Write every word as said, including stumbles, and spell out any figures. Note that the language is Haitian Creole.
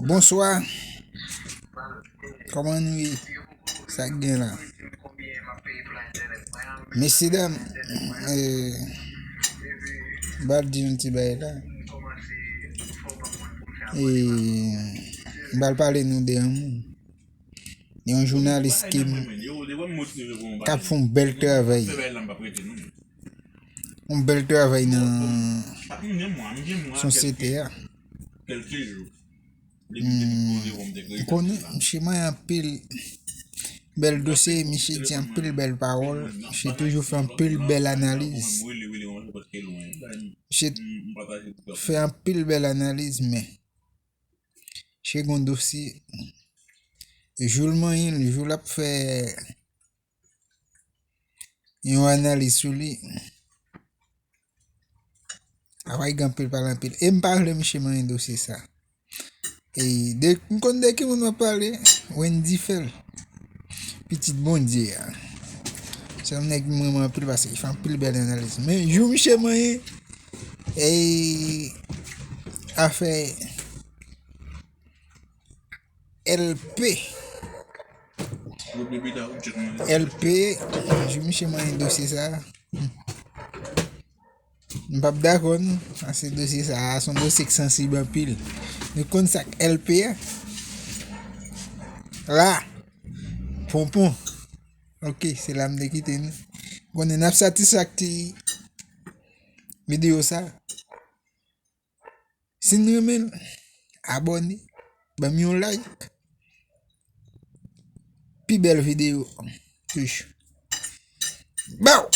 Bonswa. Kòman nou ye? Sa k gen la? Mesye dam, eh, m pral di yon ti bagay la. Eh, m pral pale nou de yon moun. Yon jounalis ki m, k ap fè yon bèl travay. Yon bèl travay nan sosyete a. Hmm. M konnen misye manyen anpil bèl dosye, misye di anpil bèl pawòl, misye toujou fè anpil bèl analiz. Misye fè anpil bèl analiz, men misye gon dosye. Jou l manyen l, jou l ap fè yon analiz sou li. Apre gen anpil pale anpil. E m pa vle misye manyen dosye sa. E de, m konn de ki moun m ap pale. Wendy Phel. Pitit Bondye a. Se yon nèg m renmen anpil paske li fè anpil bèl analiz. Men jou misye manyen, e afè L P. L P, jou misye manyen dosye sa. M p ap dakò non, paske dosye sa a se yon dosye k sansib anpil. Nou konn sa k L P a. La. Ponpon. Ok, se la m te kite nou. Konnen n ap satisfè ak ti videyo sa. Si n renmen l, abòne, ban m yon like. Pi bèl videyo toujou. Bow!